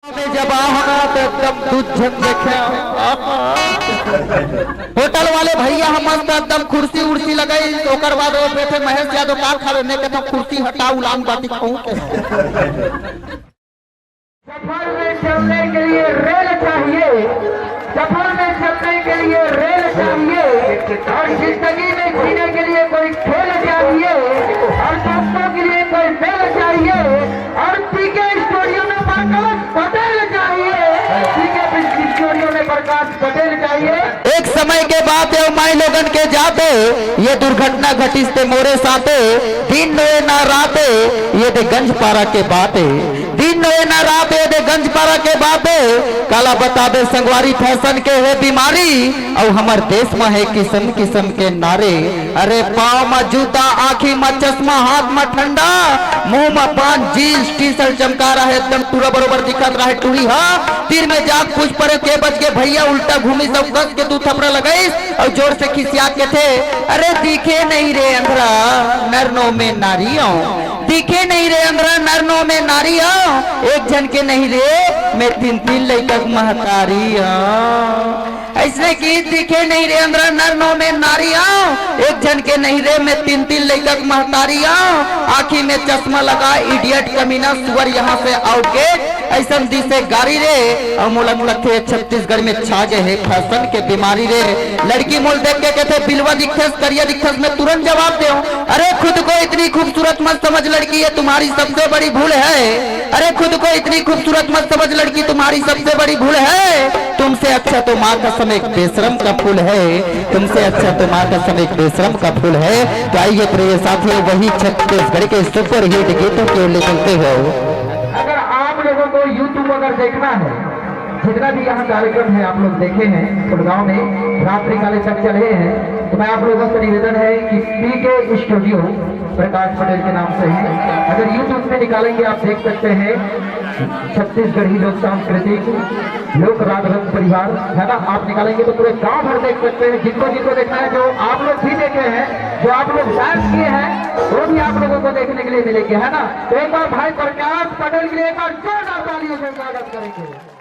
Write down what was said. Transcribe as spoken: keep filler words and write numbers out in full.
में जब आहो ना तो एकदम दूध झन देखे। होटल वाले भैया हम मस्त एकदम कुर्सी उर्सी लगाई, ओकर बाद वो बैठे महेश यादव का खावे, मैं कहता हूँ कुर्सी हटा, उलान बाटी खाऊं के। सफर में चलने के लिए रेल चाहिए, सफर में चलने के लिए रेल चाहिए, और जिंदगी में जीने के लिए कोई खेल चाहिए, और दोस्तों के लिए कोई मेल चाहिए, और पीके स्टूडियो में प्रकाश पटेल चाहिए, पीके स्टूडियो में प्रकाश पटेल चाहिए। एक समय के बात हे, माई लोगन के जात हे, ये दुर्घटना घटिस ते मोरे साथे, दिन नोए ना रात हे, ये दे गंजपारा के बात हे। दिन नोए ना रात हे, दे गंजपारा के बात हे। काला बताबे संगवारी, फैशन के हे बीमारी, अउ हमर देश म हे किसम किसम के नारे। अरे पाँव म जूता, आँखी म चश्मा, हाथ म ठंडा, मुंह म पान, जींस टी शर्ट चमका रहे, एकदम पूरा बरोबर दिखत रहे टूरी हा। तीर में जात पूछ परे के बच गे भैया, उल्टा घूमिस अउ कस के दू थपरा लगाइस अउ जोर से खिसिया के थे, अरे दिखे नहीं रे अंधरा, नर नोए में नारी हो। दिखे नहीं रे अंधरा, नर नोए में नारी हो, एक झन के नहीं रे, मैं तीन तीन लइका के महतारी हो। अइसने कि दिखे नहीं रे अंधरा, नर नोए में नारी हो, एक झन के नहीं रे, मैं तीन तीन लइका के महतारी हो। आँखी में चश्मा लगा, इडियट कमीना, सुअर, यहाँ से आउट के, अइसन दिसे गारी रे। अउ मोला लगथे छत्तीसगढ़ में छा गे हे फैशन के बीमारी रे। लड़की मोल देख के कहथे, बिलवा दिखथस, करिया दिखथस, मैं तुरंत जवाब देंव, अरे खुद को इतनी खूबसूरत मत समझ लड़की, ये तुम्हारी सबसे बड़ी भूल है। अरे खुद को इतनी खूबसूरत मत समझ लड़की, तुम्हारी सबसे बड़ी भूल है। तुमसे अच्छा तो माँ कसम एक बेशरम का फूल है, तुमसे अच्छा तो माँ कसम एक बेशरम का फूल है। तो आइए प्रिय साथियों, वही छत्तीसगढ़ के सुपरहिट गीतों की ओर ले चलते हो। अगर आप लोगों को YouTube अगर देखना है, जितना भी यहाँ कार्यक्रम है आप लोग देखे हैं गुड़गांव में, रात्रि काले तक चले हैं, तो मैं आप लोगों से निवेदन है कि पीके स्टूडियो प्रकाश पटेल के नाम से है। अगर YouTube पे निकालेंगे आप देख सकते हैं छत्तीसगढ़ी लोक सांस्कृतिक लोक राग रंग परिवार, है ना, आप निकालेंगे तो पूरे गांव भर देख सकते हैं। जिनको जिनको देखना है, जो आप लोग भी देखे हैं, जो आप लोग डांस किए हैं, वो भी आप लोगों को देखने के लिए मिलेंगे, है ना। तो एक बार भाई प्रकाश पटेल के लिए एक बार जोरदार तालियों से स्वागत करेंगे।